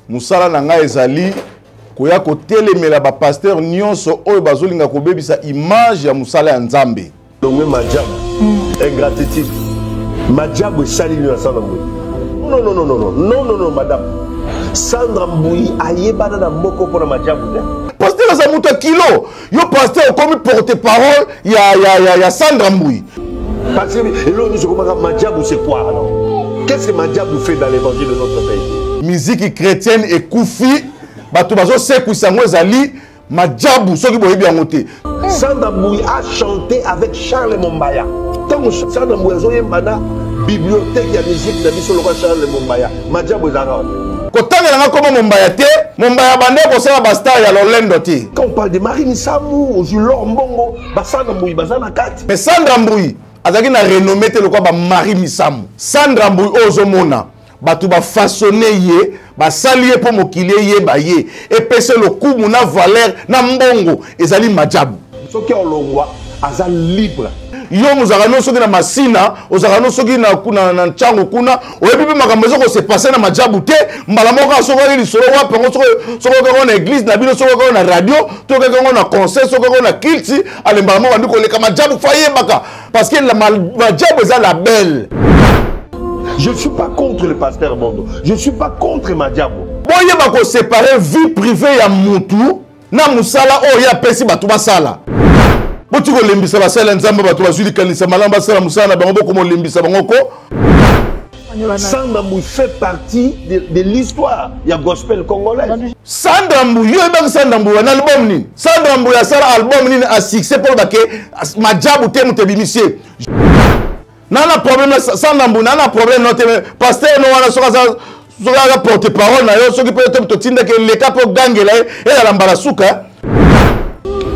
Mosala na ngai ezali koya kotelemela ba pasteur nyonso oyo bazolinga kobebisa image ya mosala ya Nzambe. Longwe majabu ingratitude majabu esali nini na Sandra Mbuyi? Non non non non non non non madame Sandra Mbuyi ayebana na moko mpo na majabu te. Pasteur aza moto ya kilo yo pasteur okomi porte parole ya, ya, ya, ya Sandra Mbuyi. Parce que eloko nyonso ekomaka majabu c'est quoi alors? Qu'est-ce que majabu fait dans l'évangile de notre pays? Musique chrétienne ekufi bato bazosekwisa yango ezali majabu soki boyebi yango te. Sandra Mbuyi a chanté avec Charles Mombaya. Ntango Sandra Mbuyi azoyemba na bibliothèque ya musique na biso lokola Charles Mombaya, majabu ezalaka wapi? Kotangela nga kombo Mombaya te, Mombaya bande kosala ba star ya lolendo te. Quand on parle de Marie Misamu, ozwi L'or Mbongo, ba Sandra Mbuyi baza na kati. Mais Sandra Mbuyi azalaki na renommée te lokola ba Marie Misamu. Sandra Mbuyi oyo ozomona bato ba façonne ye, basali ye mpo mokili eyeba ye, epesa lokumu na valeur na mbongo, ezali majabu. Soki olongwa aza libre. Yo ozalaka no soki na Masina, ozalaka no soki na, na, na Ntango kuna, oyebi mpe makambo eza kose passe na majabu te. Mbala moko kaka soki oyaki lisolo wapi yango, soki oyokaki yango na eglise na bino, soki oyokaki yango na radio, to oyokaki yango na concert, soki oyokaki yango na kilti, ale mbala moko bandi koleka majabu, fo ayebaka parce que la majabu eza label. Je ne suis pas contre le pasteur Bondo, je ne suis pas contre Madiabo. Boyeba ko séparer vie privée ya mutu na mosala oyo ye apesi bato basala. Boti kolembisa basali ya Nzambe, bato bazwi likanisa malamu basala mosala na bango, bokomolembisa bango ko. Sandra Mbuyi fait partie de l'histoire ya gospel congolaise. Sandra Mbuyi, yo oyebaki Sandra Mbuyi na album nini? Sandra Mbuyi asala album nini a succès mpo bake majabu te moto ebimisi ye. Nana problème na Sandra Mbuyi, nana problème no te, pasteur no wana soki aza soki aza porte parole na yo, soki mpe te totindaki eleka mpo ogangela ye ezala mbala suka.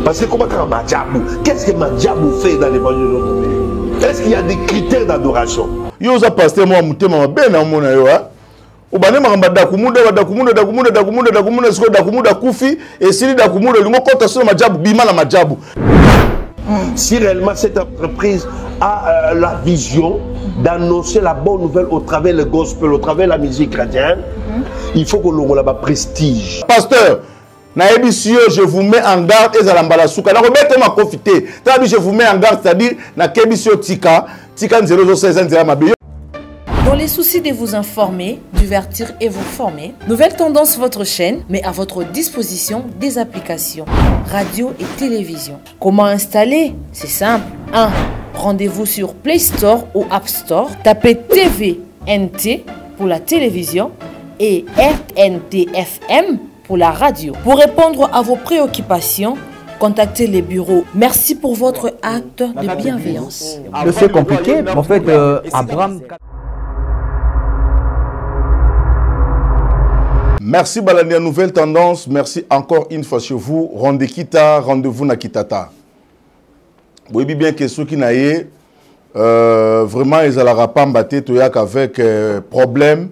Parce que comment kaka majabu, qu'est-ce que majabu fait dans l'évangile de notre pays? Est-ce qu'il y a des critères d'adoration? Yo oza pasteur mwa motema mabe na omona yo, hein? Obande makambo ya dakumuda, badakumuda, dakumuda, dakumuda, dakumuda, sikoyo dakumuda akufi, esili dakumuda, olingi okota so na majabu, bima na majabu. Si réellement cette entreprise a la vision d'annoncer la bonne nouvelle au travers le gospel, au travers la musique chrétienne, il faut que l'on ait prestige. Pasteur, nayebisi yo, je vous mets en garde, ezala mbala suka. Nakobeta makofi te. Tala bi, je vous mets en garde, c'est-à-dire nakebisi yo tika, tika nzela ozosala eza nzela mabe. Dans les soucis de vous informer, divertir et vous former, Nouvelle Tendance, votre chaîne, met à votre disposition des applications radio et télévision. Comment installer? C'est simple. 1. Rendez-vous sur Play Store ou App Store. Tapez TVNT pour la télévision et RNTFM pour la radio. Pour répondre à vos préoccupations, contactez les bureaux. Merci pour votre acte de bienveillance. C'est compliqué. En fait, Abraham... Merci Balania Nouvelle Tendance. Merci encore une fois chez vous. Rendez Kita, rendez-vous na Kitata. Vous bien que ceux qui n'aient vraiment ils allaient pas mbattre toyak avec problème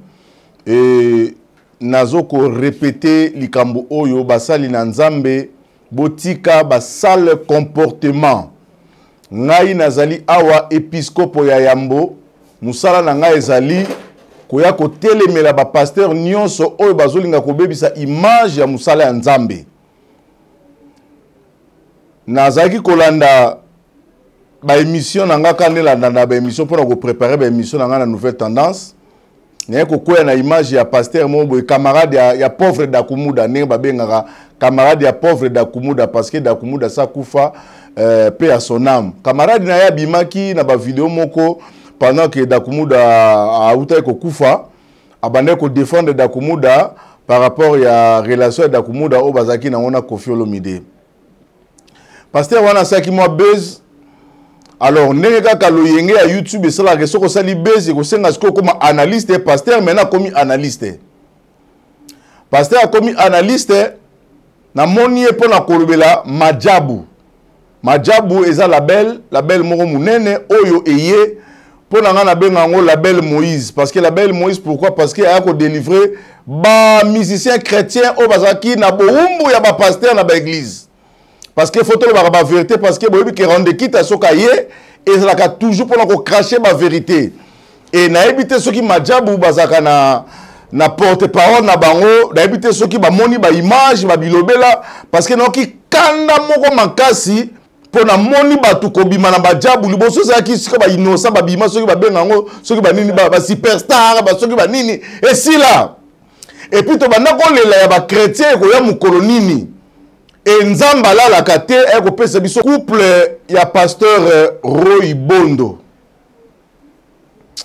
et nazo ko répéter likambo oyo basali na Nzambe botika basale comportement. Ngai nazali awa episcopo ya yambo, musala na ngai ezali koya kotelemela ba pasteur nyonso oyo bazolinga kobebisa image ya musala ya Nzambe. Nazalaki kolanda ba émission na nga kaka nde na ba émission mpona ko préparer ba émission na nga na Nouvelle Tendance. Naye kokwea na image ya pasteur moko boye, camarade ya pauvre Dakumuda, ndenge babengaka camarade ya pauvre Dakumuda parce que Dakumuda sa kufa paix à son âme. Camarade na ye abimaki na ba vidéo moko pendant que Dakumuda autaki kokufa, abandaki ko défendre Dakumuda par rapport ya relation ya Dakumuda oyo bazalaki nango na Koffi Olomide. Pasteur wana asalaki mwa buzz. Alors ndenge kaka loyenge ya YouTube esalaka soki osali buzz ekosenga sikoyo okoma analyste. Pasteur maintenant akomi analyste. Pasteur akomi analyste, namoni ye mpona kolobela majabu. Majabu eza label, label moko munene oyo eye mpona nga nabenga yango label Moïse. Parce que label Moïse, pourquoi? Parce que aya ko délivrer ba musiciens chrétiens oyo bazalaki na bowumbu ya ba pasteur na ba église. Parce que faut tolobaka ba vérité, parce que boyebi ke rende kita soka ye ezalaka toujours mpona ko cracher ba vérité. Et nayebi te soki majabu bazalaka na porte parole na bango. Nayebi te soki bamoni baimage babilobela, parce que nayoki kanda moko makasi mpo namoni bato kobima na bajabu. Liboso ezalaki sika bainnocent babima, soki babenga yango soki banini, basuperstar, basoki banini, esila. Et puis tobanda kolela ya bachrétien ekoya mokolo nini? E Nzambe alalaka te, ayakopesa biso couple ya pasteur Roy Bondo.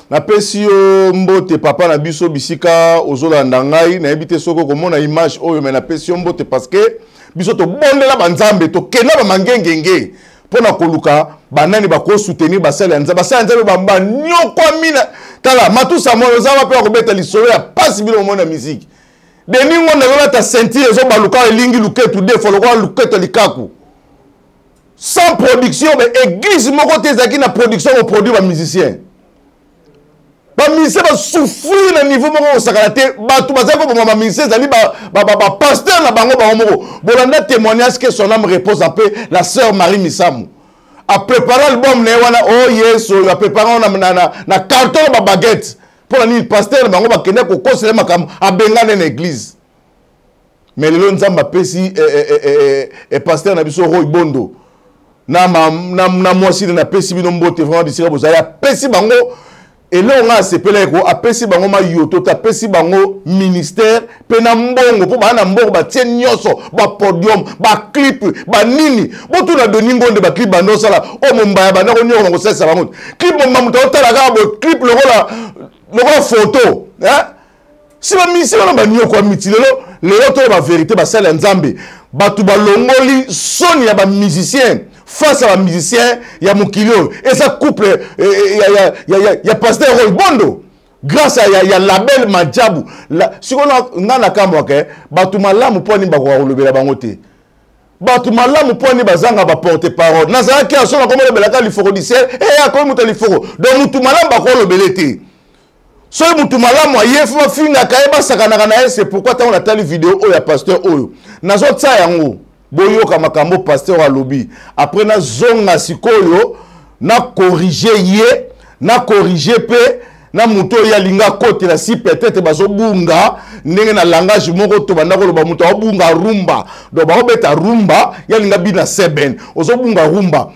Napesi yo mbote, papa na biso, bisika ozolanda ngai. Nayebi te soki okomona image oyo, me napesi yo mbote, parce que biso tobondela banzambe, tokenda bamangengenge mpo na koluka banani bakosoutenir basali ya Nzambe. Basali ya Nzambe banyokwami na tala matusa moyo oza wapi? Akobeta lisolo ya pasi. Bino omoni na misiki Denis Ngonda azolata ceinture ezobaluka, elingi luketu defo lokola luketu likaku, sans production. Mais église moko te ezalaki na production koproduire bamusicien. Bamusicien basouffrir na niveau moko kosakana te. Bato bazali koboma bamusicien ezali bapasteur na bango bango moko. Bolanda témoignage, que son âme repose en paix, la sœur Marie Misamu apréparé album na ye wana, o oh Yesu oyo, apréparé wana na carton na babaguette. Mpo na nini? Pasteur na bango bakende kokosela makambo, abengane na église. Mais lelo Nzambe apesi pasteur na biso Roy Bondo na mwasi nde, napesi bino mbote vraiment bisika bozali. Apesi bango eloko ngai asepelaki ko apesi bango mayoto te, apesi bango ministère mpe na mbongo, mpo baa na mbongo, batie nyonso, bapodium, baclip, banini. Botuna Doni Ngonde, baclip banda osala oyo, mombaya banda konyokoma kosalisa bango clip. Momba moto aotala kaka boye clip lokola photo. Si bamisi wana banyoko ya miti lelo lelo, toyo bavérité, basali ya Nzambe, bato balongoli soni ya bamusicien face à bamusicien ya mokili oyo, eza couple ya pasteur Roy Bondo, grâce ya label Majabu. Sikoyo nga nakamwaka bato malamu, mpo ani bakoka kolobela bango te? Bato malamu, mpo ani bazanga baporte parole? Nazalaki aso nakomolobelaka lifoko du ciel, e akomi moto ya lifoko. Donc motu malamu bakolobele te. Soki motu malamu aye, fo bafingaka ye, basakanaka na ye. C'est pourquoi ntango natali video oyo ya pasteur oyo, nazotia yango, boyoka makambo pasteur alobi. Après nazonga sikoyo na corrige ye, na corrige mpe na moto oyo alinga akotela. Si peut-être bazobunga ndenge na langage moko, tobanda koloba moto aobunga rumba, donc baobeta rumba, ye alinga bina seben, ozobunga rumba.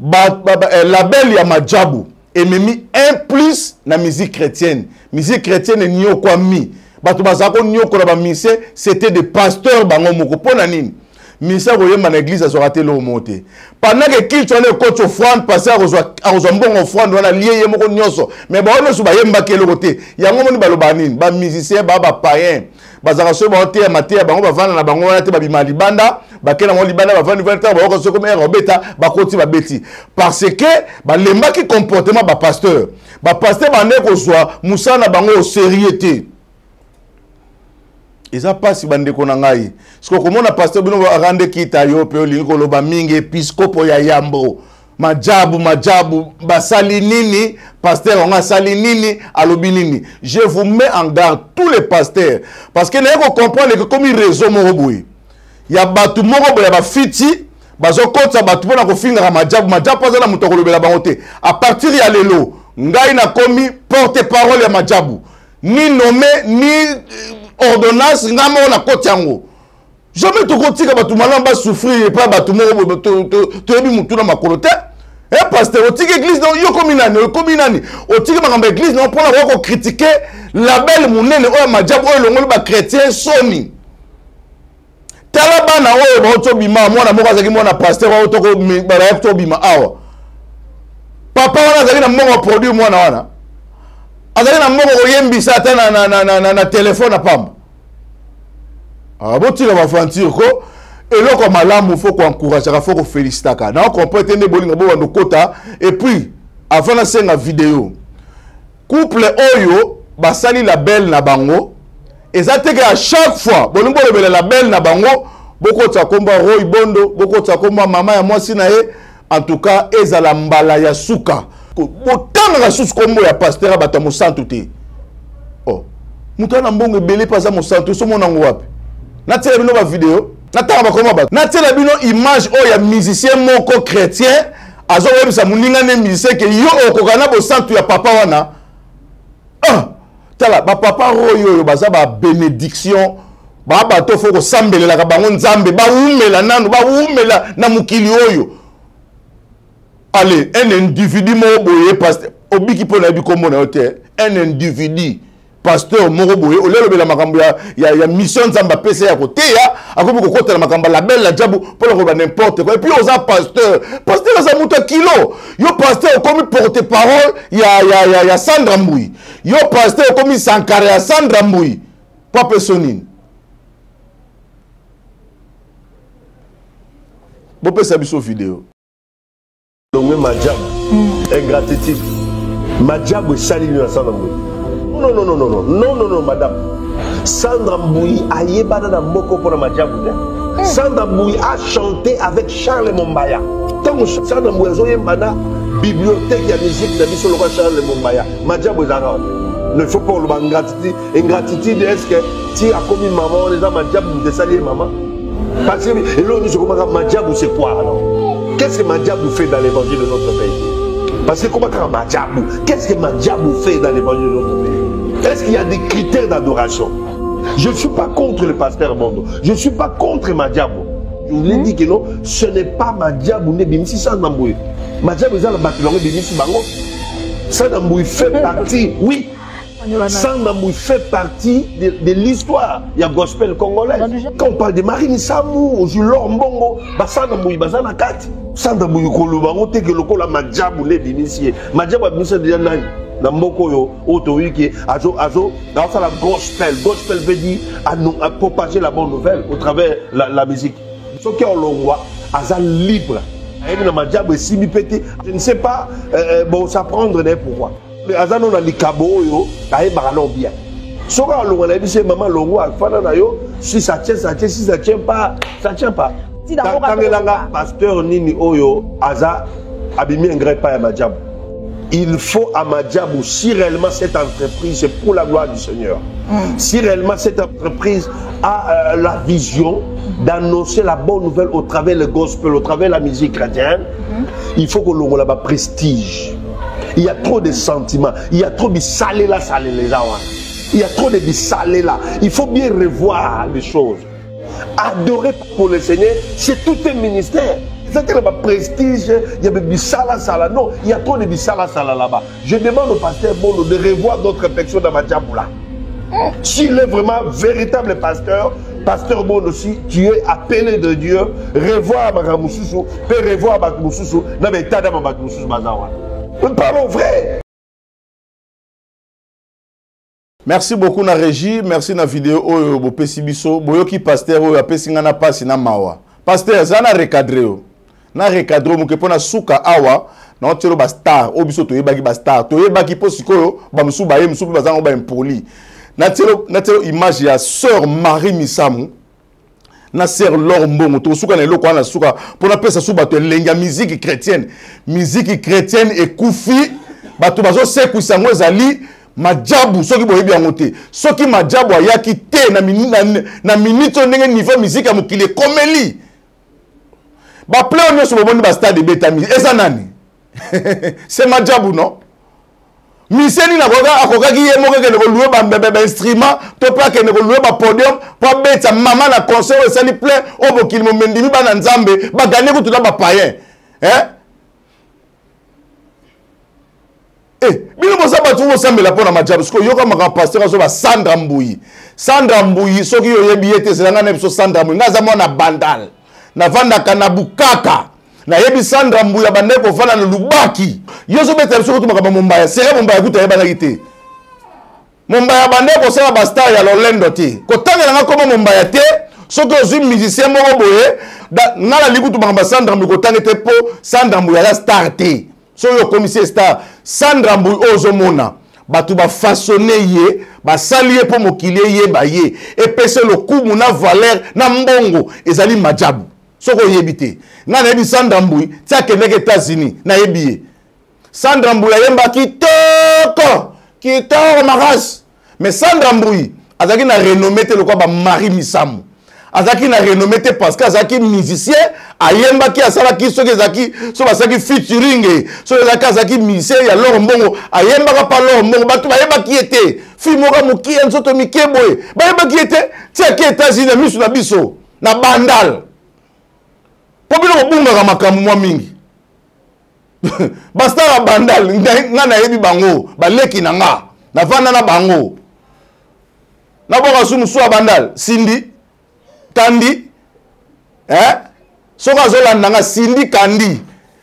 Label ya Majabu ememi un plus na musique chrétienne. Musique chrétienne eniokwami, bato bazala koniokola bamusicien, c'était des pasteurs bango moko. Mpo na nini? Musicien akoyemba na église, azwaka te eloko moko te. Pendant que culte wana ekoti, offrande, pasteur akozwa mbongo offrande wana, lie ye moko nyonso. Mais bango nyonso bayembaki eloko te. Yango moni balobaka nini? Bamusicien baa bapayen, bazalaka soki baoteya mateya, bango bavanda na bango wana te, babima libanda, bakei na bango libanda, bavandi vandi. Ntango bayoka soki ere obeta, bakoti, babeti, parce que balembaki comportement bapasteur. Bapasteur bande kozwa mosala na bango au sérieux te. Eza mpasi, bandeko na ngai. Siko komona pasteur bino arande kita yo mpe olingi koloba mingi, episkopo ya yambo Majabu. Majabu basali nini? Pasteur yango asali nini? Alobi nini? Je vous mets en garde, tous les pasteurs, parce que naye kocomprendre ke komi réseau moko boye ya bato moko boye ya bafiti, bazokotisa bato mpona kofingaka Majabu. Majabu aza na moto akolobela bango te. À partir ya lelo, ngai nakomi porte parole ya Majabu, ni nommé ni ordonnance, ngai moko nakoti yango. Jamais tokotika bato malamu basouffrir epai bato moko boye toyebi motu na makolo te. E pasteur, otiki église na yo, okomi nani? Okomi nani? Otiki makambo ya église na yo mpona koya kocritiquer label monene oyo ya Majabu, oyo elongoli bachrétien soni. Tala bana oyo bauti obima. Mwana moko azalaki mwana pasteur oyo bayaki tobima awa. Papa wana azalaki na mbongo produire mwana wana, azalaki na mbongo koyembisa ata na telefone na pamba. Ah, botika baventure ko. Eloko ya malamu, fo koencourageaka, fo kofélicitaka. Na ocomprendre te nde bolinga bobanda okota. Et puis avant nasenga video, couple oyo basali label na bango, eza te ke à chaque fois bolingi bolobela label na bango, bokotisa kombo ya Roy Bondo, bokotisa kombo ya mama ya mwasi na ye. En tout cas, ezala mbala ya suka botangaka susu kombo ya pasteur ya bato ya mosantu te. Oh, moto ana mbongo ebele mpe aza mosantu, osomona yango wapi? Natiela bino bavideo, natanga bakoma bato, natiela bino image oyo ya musicien moko chrétien azokoyebisa moninga nde musicien ke yo okoka na bosantu ya papa wana. Ah! Tala ba papa Roy oyo baza ba bénédiction, ba bato fo kosambelelaka bango Nzambe, bawumela nanu, bawumela na mokili oyo. Allez, un individu moko boye pasteur, obiki mpo nayebi kombo na yo te, un individu pasteur moko boye olie alobela makambo ya, ya, ya mission Nzambe apesa ya koteya, akomi kokota na makambo ya label na jabu mpo na koloba n'importe quoi. Et puis oza pasteur, pasteur aza moto ya kilo. Yo pasteur okomi porte parole ya, ya, ya, ya Sandra Mbuyi. Yo pasteur okomi Sankara ya Sandra Mbuyi. Po apeso nini? Bopesa biso video. Longwe Majabu, ingratitude. Majabu esali nini na Sandra Mbuyi? Non, non, non, non, non, non, non, non, madame. Sandra Mbuyi ayebana na moko mpona Majabu te. Sandra Mbuyi a chanté avec Charles Mombaya. Ntango Sandra Mbuyi azoyemba na bibliothèque ya musique na biso lokola Charles Mombaya, Majabu ezalaka wapi? Ne faut pas oloba ingratitude. Ingratitude, est-ce que ti akomi mama wana eza Majabu moto esali ye mama? Parce que eloko nyonso ekomaka Majabu, c'est quoi alors? Qu'est-ce que Majabu fait dans l'évangile de notre pays? Parce que comment kaka Majabu? Qu'est-ce que Majabu fait dans l'évangile de notre pays? Est-ce qu'il y a des critères d'adoration? Je ne suis pas contre le pasteur Bondo. Je ne suis pas contre Majabu. Je vous l'ai dit que non, ce n'est pas Majabu nde bimisi Sandra Mbuyi. Majabu eza na bato bango bimisi bango. Sandra Mbuyi fait partie, oui. Sandra Mbuyi fait partie de l'histoire ya gospel congolaise. Quand on parle de Marie Misamu, ozwi L'Or Mbongo, ba Sandra Mbuyi baza na kati. Sandra Mbuyi koloba yango te ke lokola Majabu nde ebimisi ye. Majabu abimisi deja nani? Na mboka oyo, oyo toyoki ke azo, azo, azosala gospel. Gospel veut dire à propager la bonne nouvelle au travers la musique. Soki olongwa, aza libre. Ayebi na Majabu esimbi pe te. Je ne sais pas, bon, ça prendre ne pourquoi. Mais aza no na likabo oyo ayebaka no bien. Soki alongwa na yebisi ye mama longwa afanda na yo, si ça tient, ça tient, si ça tient pas, ça tient pas. Ti na mboka Tangelanga toloba. pasteur nini oyo aza abimi engrais pa ya Majabu. Il faut à Majabu, si réellement cette entreprise c'est pour la gloire du Seigneur. Si réellement cette entreprise a la vision d'annoncer la bonne nouvelle au travers le gospel, au travers la musique chrétienne, il faut que l'on ait prestige. Il y a trop de sentiments, il y a trop de salé là, salé les gens. Il y a trop de salé là. Il faut bien revoir les choses. Adorer pour le Seigneur, c'est tout un ministère. C'est que le prestige, il y a des bisala sala. Non, il y a trop de bisala sala là-bas. Je demande au pasteur Bondo de revoir d'autres personnes dans Majabu là. S'il est vraiment véritable pasteur, pasteur Bondo, si tu es appelé de Dieu, revoir Makamususu, peut revoir Makamususu, non mais Tadama Makamususu Bazawa. Nous parlons vrai. Merci beaucoup na régie, merci na vidéo oyo bopesi biso. Boyoki pasteur oyo apesi nga na pasi na mawa. Pasteur za na recadrer yo. Na recadrer moke pona suka awa na otelo ba star oyo biso toyebaki ba star. Toyebaki po sikoyo ba musu ba ye musu pe bazango ba impoli. Na telo, na telo image ya sœur Marie Misamu na sœur Laure Mbongo. Tosuka na eloko wana suka pona pesa su bato elengi ya musique chrétienne. Musique chrétienne ekufi bato bazo sekwisa ngo ezali Majabu. Soki boyebi yango te, soki Majabu ayaki te na na minute oyo ndenge niveau musique ya mokili ekomeli, ba play nyonso bomoni ba stade ebetami eza nani? C'est Majabu, non? Miseni na koka akokaki ye moko akende kolouer ba mbebe ba instrument to pe akende kolouer ba podium po abetisa mama na concert oyo esali plein oyo mokili momendimi bana Nzambe ba gagner kutu na ba païen. Hein? Eh, bino boza bato bosambela mpo na Majabu. Sikoyo yoka makambo pasteur azo ba Sandra Mbuyi. Sandra Mbuyi, soki yo oyebi ye te, ezala ngai na biso Sandra Mbuyi. Ngai aza mwana Bandal. Navandaka na Bukaka. Nayebi Sandra Mbuyi abandaki kovanda na Lubaki. Yo ozobetela biso kutu makambo ya Mombaya. Sere Mombaya kutu ayebanaki te. Mombaya abandaki kosala ba star ya lolendo te. Kotangela nga kombo Mombaya te. Soki ozwi musicien moko boye, nga nalingi kutu makambo ya Sandra Mbuyi kotange te mpo Sandra Mbuyi aza star te. Soki okomisi ye star, Sandra Mbuyi oyo ozomona, bato bafaçonne ye, basali ye mpo mokili eyeba ye, epesa lokumu na valeur na mbongo, ezali Majabu. Soki oyebi te, nga nayebi Sandra Mbuyi ti akendaki États-Unis, nayebi ye. Sandra Mbuyi ayemba kitoko, kitoko makasi. Mais Sandra Mbuyi azalaki na renommée te lokola ba Marie Misamu. Azalaki na renommé te parce que azalaki musicien, ayembaki, asalaki soki ezalaki soki basalaki featuring, soki ezalaki azalaki musicien ya Loro Mbongo, ayembaka pa Loro Mbongo, bato bayebaki ye te. Fille moko mokie ya nzoto mike boye, bayebaki ye te. Tiaki États-Unis na miso na biso na Bandal, mpo bino bobungaka makambo mwa mingi. Bastar ya Bandal, nga nayebi bango, baleki na nga, navanda na bango, naboka su mosusu ya Bandal, Sindi Kandi, eh? Soki azolanda nga, Sindi Kandi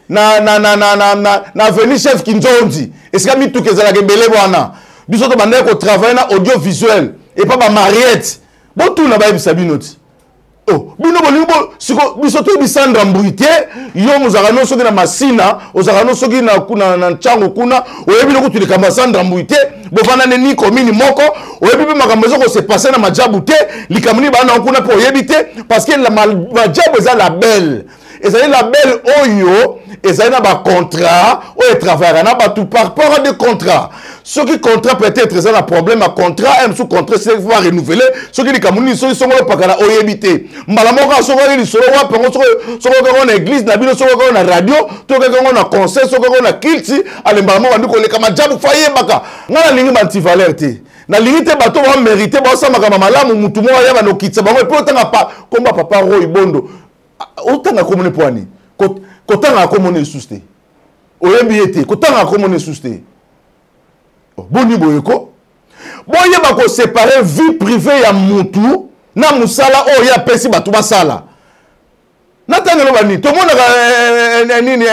na avenue Chef Kinzonzi, esika mituka ezalaka ebele wana. Biso tobandaki kotravaille na audiovisuel epa bamariette, botuna bayebisa bino ti. Oh, bino bolingi bo siko biso toyebi Sandra Mbui te. Yo mozalaka no soki na Masina, ozalaka no soki na kuna na Ntango kuna, oyebi no kutu likambo ya Sandra Mbui te. Bovanda nde ni komini moko, oyebi mpe makambo eza kose passe na Majabu te, likambo nini baa kuna mpe oyebi te, parce que Majabu eza label, ezali label oyo ezali na bacontrat oyo etravayaka na bato par rapport à des contrats. Soki contrat peut-être eza na problème ya contrat, mosusu contrat esili, va renouveler, soki likambo nini, soki songolo pakala, oyebi te. Mbala moko soki oyaki lisolo wapi yango, soki okaki yango na église na bino, soki okaki yango na radio, to okaki yango na concert, soki okaki yango na kilti, ale mbala moko bandi koleka Majabu. Fa yebaka, ngai nalingi baantivaleur te, nalingi te bato bamérite, baosala makambo malamu, mutu moko ayaba nokitisa bango. Epuis otanga komba papa Roy Bondo, otanga komona mpo ani kotangaka komona lisusu te, oyebi ye te, kotangaka komona lisusu te. Boni boye ko? Boyeba kosepare vie privée ya mutu na mosala oyo ye apesi bato basala. Natanga eloba nini? Tomonaka nini,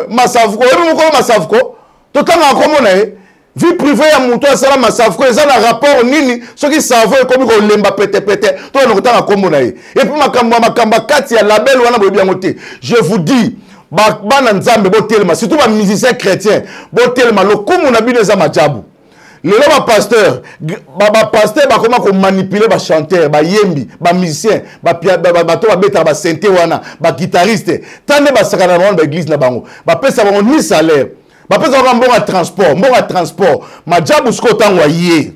Masavuko, oyebi mokolo Masavuko, totangaka komona ye. Vie privée ya moto asala Masavuko eza na rapport nini soki cerveau ekomi kolemba petepete, tokende kotanga nkombo na ye? Epuis makambo ya makambo ya kati ya label wana, boyebi yango te. Je vous dis, bana Nzambe, botelema, surtout bamusicien chrétien, botelema, lokumu na bino eza Majabu. Lelo bapasteur, bapasteur bakoma komanipule bachanteur, bayembi, bamusicien, bato babetaka basente wana, baguitariste, ta nde basakana na bango na baeglise na bango, bapesa bango ni salaire, bapesa bango mbongo ya transport, mbongo ya transport. Majabu sikoyo, ntango aye,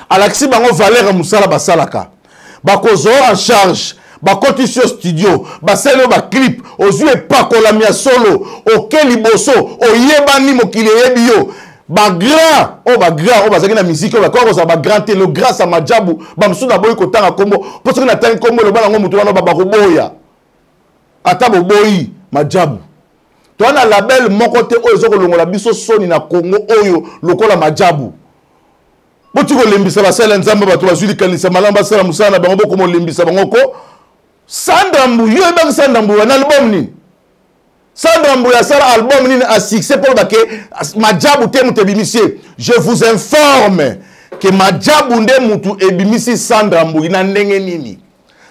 alakisi bango valeur ya mosala basalaka, bakozwa en charge, bakotisi yo studio, basali yo baclip, ozwi epakolami ya solo, oke liboso, oyebani, mokili eyebi yo. Bagrand oyo, bagrand oyo bazalaki na miziki oyo bakoka kozala bagrand te, lo grâce ya Majabu. Bamosusu naboyi kotanga nkombo, mpo soki natangi nkombo, eloba nango motu wana, bakoboya. Ata boboyi Majabu, toza na label moko te oyo eza kolongola biso soni na Congo oyo lokola Majabu. Boti kolembisa basali ya Nzambe, bato bazwi likanisa malamu, basala mosala na bango, bokoma olembisa bango ko. Sandra Mbuyi, yo oyebaki Sandra Mbuyi na album nini? Sandra Mbuyi asala album nini a succès mpo bake Majabu te moto ebimisi ye? Je vous informe ke Majabu nde motu ebimisi Sandra Mbuyi. Na ndenge nini?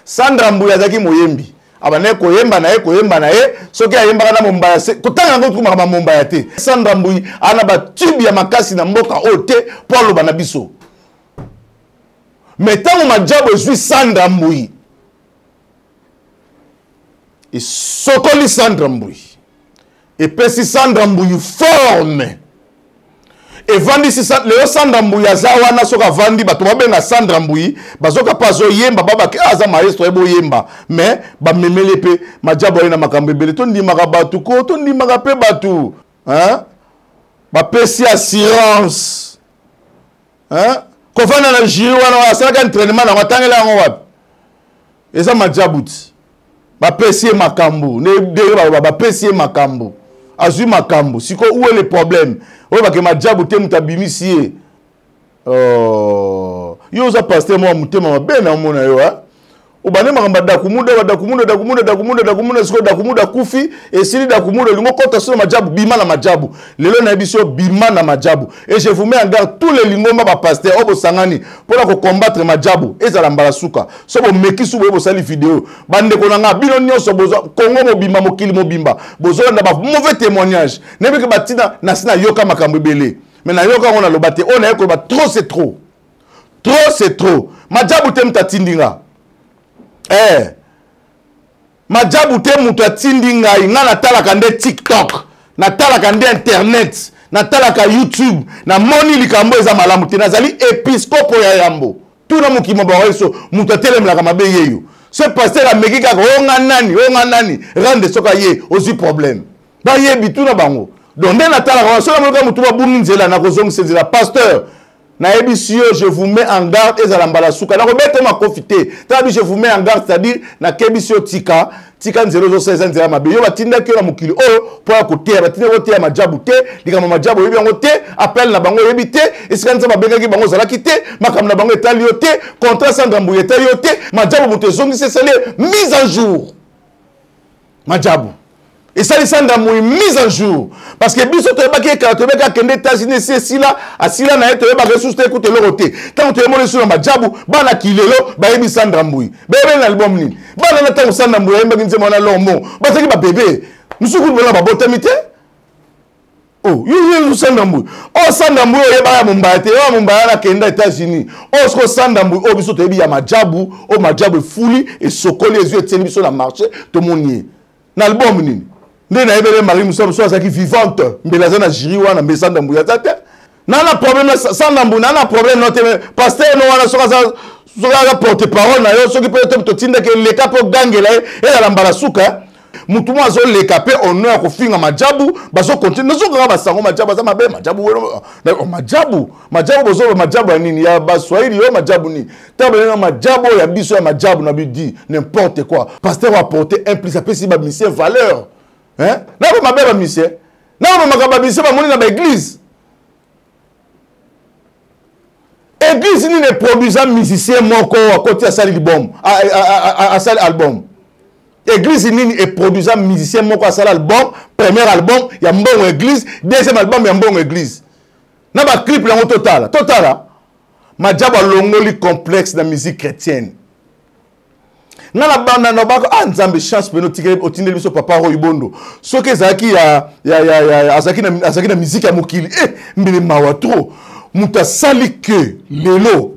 Sandra Mbuyi azalaki moyembi, abandaki koyemba na ye, koyemba na ye, soki ayembaka na Mombaya, kotanga yango tukumaka bamombaya te. Sandra Mbuyi ana batube ya makasi na mboka oyo te mpo aloba na biso. Me ntango Majabu ezwi Sandra Mbuyi, esokoli Sandra Mbuyi, epesi Sandra Mbuyi forme, evandisi. Lelo Sandra Mbuyi aza wana, soki avandi, bato babenga Sandra Mbuyi, bazoka mpe azoyemba, babake aza maestro, ye boyemba. Mais bamemeli mpe Majabu, aye na makambo ebele. Tondimaka bato ko, tondimaka mpe bato, bapesi assurance, kofanda na jury wana, asalaka entraînement nango, atangela yango wapi? Eza Majabu ti bapesi ye makambo, ndenge baloba, bapesi ye makambo, azwi makambo. Sikoyo où est le problème? Oyo bake Majabu te moto abimisi ye. Oh, yo oza pasteur moko motema mabe na omona yo, obande makambo ya Dakumuda, badakumuda, dakumuda, dakumuda, dakumuda. Sikoyo Dakumuda akufi, esili Dakumuda, olingi okɔta so na Majabu. Bima na Majabu lelo, nayebi so, bima na Majabu. Et je vous mets en garde, tous les lingomba, bapasteur oyo bosangani mpona kocombattre Majabu, ezala mbala suka. So bomeki su boye, bosali video, bandeko na nga, bino nyonso, Kongo mobimba, mokili mobimba bozolanda ba mauvais témoignage. Nayebi ke batina nasi, nayoka makambo ebele, mais nayoka yango, naloba te. Oyo naye koloba, trop c'est trop, trop c'est trop. Majabu te moto atindi nga, eh. Majabu te moto atindi ngai. Ngai natalaka nde TikTok, natalaka nde internet, natalaka YouTube, namoni likambo eza malamu te. Nazali episkopo ya yambo. Tuna mokili mobimba so moto atelemelaka mabe yeyo. Ce pasteur ameki kaka onga nani, onga nani, rende soka ye ozwi problème. Bayebi tuna bango. Donc nde natalaka wana soki namonaka motu babungi nzela nakozongisa nzela. Pasteur, nayebisi yo, je vous mets en garde, ezala mbala suka. Nakobeta makofi te. Tala bi, je vous mets en garde, c'est-à-dire nakebisi yo tika, tika nzela ozosala eza nzela mabe. Yo batindaki yo na mokili oyo mpo ya koteya, batindaki koteya majabu te, likambo majabu oyebi yango te, appel na bango oyebi te, esika Nzambe abengaki bango ozalaki te, makambo na bango etali yo te, contrat Sandra Mbuyi etali yo te, majabu moto ezongisi esali mise en jour. Majabu esali Sandra Mbuyi mise en jour parce que biso toyebaki ekala, toyebaki akende États-Unis esi esila, asila na ye, toyebaka lisusu te, ekuta eloko te. Ntango toyemoni lisusu na majabu, bana kilelo bayebi Sandra Mbuyi, bayebeli na album nini? Bana na ntango Sandra Mbuyi ayembaki nzembo wana Lombo, bazalaki babebe mosusu kutu bona babotami te. Oh, yo yo Sandra Mbuyi, oh Sandra Mbuyi oyebaka ya Mombaya te, oyo Mombaya wana akenda États-Unis. Oh siko Sandra Mbuyi oyo biso toyebi ya majabu, oyo majabu efuli esokoli ezwi etieli biso na marché, tomoni ye na album nini? Nde nayebele Marie Musa mosusu azalaki vivante, mbele aza na jury wana, mbe Sandra Mbuyi aza te. Na na problème Sandra Mbuyi, na na problème no te, pasteur no wana soki aza, soki aza porte parole na yo, soki mpe totindaki eleka mpe ogangela ye, ezala mbala suka. Mutu moko azoleka mpe ono ya kofinga majabu, bazokontinue nazokanga basango majabu aza mabe, majabu weno, oh, majabu, majabu bozoba, majabu ya nini ya baswahili yo, majabu nini ntango balenga majabu oyo ya biso ya majabu na bidi n'importe quoi. Pasteur apporte un plus, apesi ba musicien valeur, hein, na ba mabe ba musicien, na ba makambo ba musicien bamoni na ba église. Église nini eproduisa musicien moko akoti asali libom, asali album? Église nini eproduisa musicien moko asali album, premier album ya mbongo église, deuxième album ya mbongo église, na ba clip yango totala, totala. Majabu alongoli complexe na musique chrétienne. Nga na banda na baka, ah Nzambe chance peno tikele otindeli biso papa Roy Bondo. Soki ezalaki ya, ya, ya, ya, azalaki na, azalaki na musique ya mokili, mbele mawa trop. Moto asali que lelo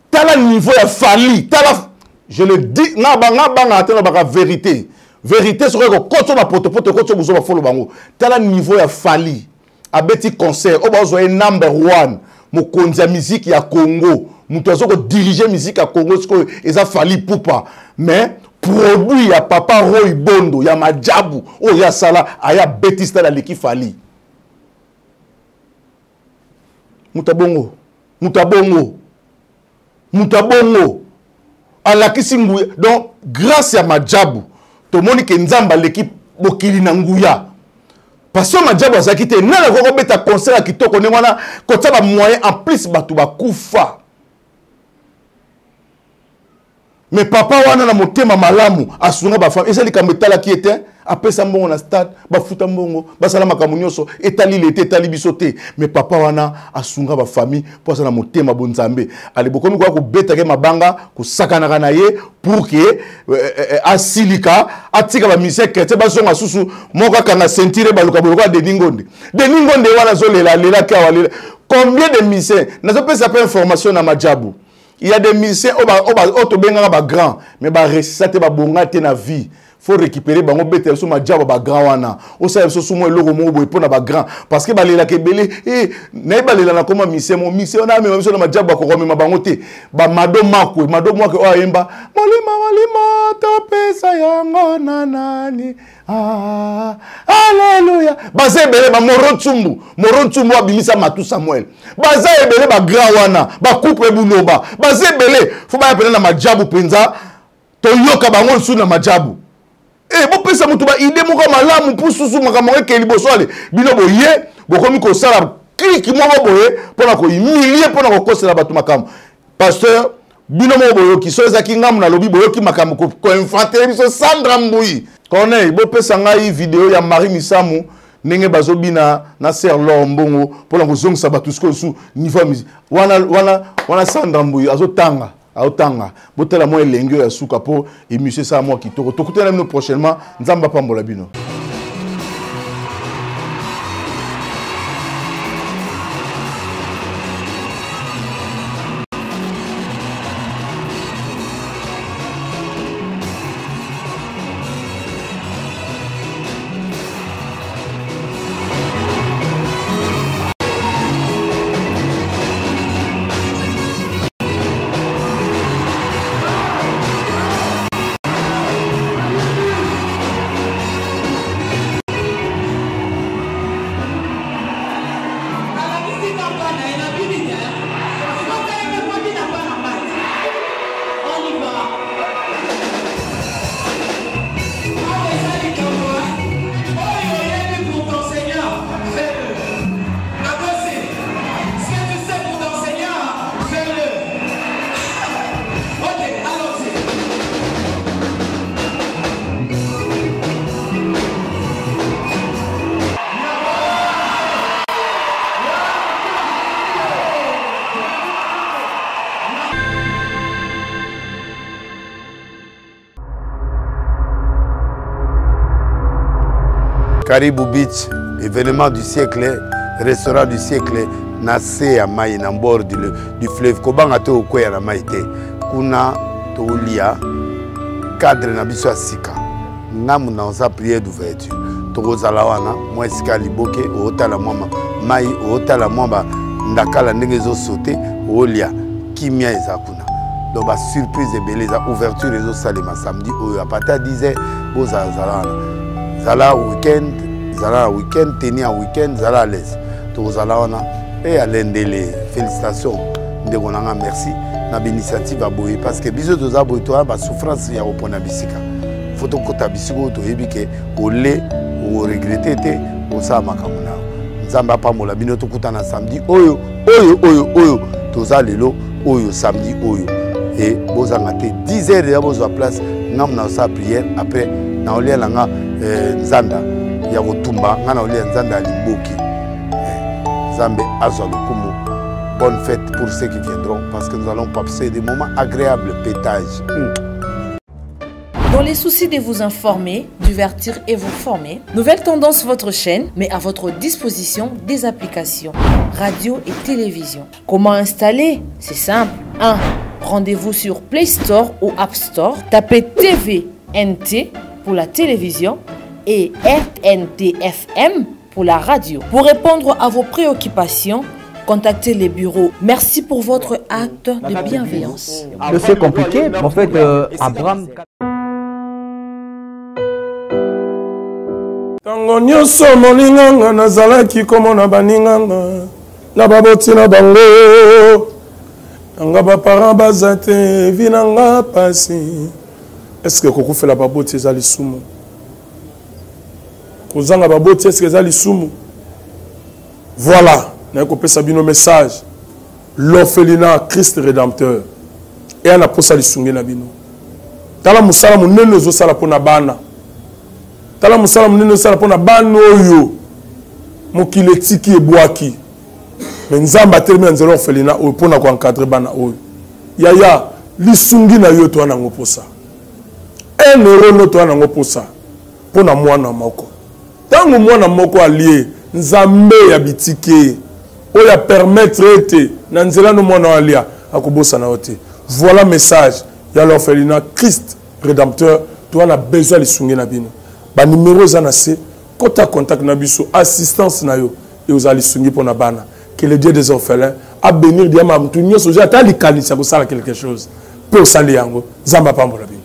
tala niveau ya Fally, tala, je le dis, nga ba, nga banga te na baka vérité. Vérité soki ko koto ba poto poto koto buzo ba folo bango. Tala niveau ya Fally. Abeti concert, oyo bazwa ye number 1, mokonzi ya musique ya Congo. Moto azo ko diriger musique ya Congo sikoyo eza Fally Ipupa. Mais produit ya papa Roy Bondo ya majabu oyo ya sala aya beti stade aleki Fally. Moto abongo, moto abongo, moto abongo alakisi nguya. Donc grâce ya majabu tomoni ke Nzambe aleki mokili na nguya. Parce que majabu azalaki te, nani akoki kobeta concert ya kitoko ndenge wana, kotia ba moyen en plus bato bakufa. Mais papa wana na motema malamu asunga ba femme, eza likambo etalaki ye te, apesa mbongo na stade, bafuta mbongo, basala makambo nyonso, etali lete, etali biso te. Mais papa wana asunga ba famille po aza na motema bonzambe. Ale bokomi koya kobetaka ye mabanga, kosakanaka na ye pour que asilika, atika ba musiciens chrétiens bazonga susu, moko akanga ceinture baluka boye lokola Denis Ngonde. Denis Ngonde wana azolela, alelaki awa, alela. Combien de musiciens? Nazopesa pe information na Majabu. Il y a des musiciens oyo tobengaka ba grands, mais ba réussissa te, ba bonga te na vie. Faut récupérer bango, beta biso majabu ba grand wana. Osala biso sumo eloko moko boye pona ba grand, parce que balelaka ebele. Naye balela na koma musicien, mo musicien wana amema biso na majabu, bakoka komema bango te. Ba Mado Makwe, Mado Makwe oyo ayemba molimo, molimo topesa yango na nani? Ah, alléluia. Baza ebele ba Moro Ntsumbu, Moro Ntsumbu abimisa Matu Samuel. Baza ebele ba grand wana, ba couple Buloba. Baza ebele, faut baya pena na majabu penza. Toyoka bango lisusu na majabu. Bopesa moto ba idée moko malamu pour susu makambo eke liboso ale. Bino boye, bokomi kosala clique moko boye pona ko humilier, pona kokosela bato makambo. Pasteur, bino moko boyoki, so ezaki ngambu nalobi boyoki makambo ko infanter biso Sandra Mbuyi. Corneille, bopesa ngai video ya Marie Misamu ndenge bazobina na Sœur Laure Mbongo pona kozongisa bato sikoyo su niveau ya musique. Wana, wana, wana Sandra Mbuyi azotanga, azotanga. Botala mwa elengi oyo ya suka po émission esala mwa kitoko. Tokutana bino prochainement. Nzambe apambola bino. Karibu Beach, événement du siècle, restaurant du siècle, na se ya mai na bord du, du fleuve kobanga te okweya na mai te kuna tolia cadre na biso ya sika ngambo na oza prière d'ouverture tokozala wana mwa esika liboke otala mwa mai otala mwa bandakala ndenge ezosote olia kimia eza kuna donc basurprise ebele eza ouverture ezosalema samedi oyo apartir ya 10 heures bozalazala wana zala weekend zala na weekend teni ya weekend zala à l'aise tokozala wana e alendele félicitation ndeko na nga merci na bainitiative ya boye parce que biso toza boye toya basouffrance ya kopona bisika fo tokota bisika oyo toyebi ke ole oregrete te osala makambo na yo nzambe apambola bino tokutana samedi oyo oyo oyo oyo toza lelo oyo samedi oyo e bozanga te 10 heures deja bozwa place ngambo na osala prière après naolia na nga eh, nzanda ya kotumba nga naolia nzanda ya liboki eh, nzambe azwa lokumu bonne fête pour ceux qui viendront parce que nous allons passer des moments agréables pétage mm. Dans les soucis de vous informer, divertir et vous former, Nouvelle Tendance, votre chaîne, met à votre disposition des applications, radio et télévision. Comment installer C'est simple. 1. Rendez-vous sur Play Store ou App Store. Tapez TVNT pour la télévision et RNTFM pour la radio. Pour répondre à vos préoccupations, contactez les bureaux. Merci pour votre acte de bienveillance. C'est compliqué. En fait, euh, Abraham. ntango nyonso moninganga nazalaki komona baninganga na baboti na bango nanga baparent baza te vi na nga pasi eske kokufela baboti eza lisumu kozanga baboti eske eza lisumu voilà naye kopesa bino message l'orphelinat christ rédempteur eya na posa lisungi na bino tala mosala monene ozosala mpo na bana tala mosala monene ozosala mpo na bana oyo mokili etiki ebwaki me nzambe atelemi na nzela orphelinat oyo mpo na koencadre bana oyo yaya lisungi na yo toa nango mposa un euro no toa nango mposa mpo na mwana moko Ntango mwana moko alie, Nzambe ya bitike oyo a permettre ete na nzela no mwana oyo alia, akobosana yo te. Voilà message ya l'orphelinat Christ Redempteur. Toza na besoin lisungi na bino. Ba numero eza na se, kota contact na biso, assistance na yo et ozala lisungi mpo na bana. Que le Dieu des orphelins a bénir diama mutu nyonso ozwi ata likanisi ya kosala quelque chose mpe osali yango. Nzambe apambola bino.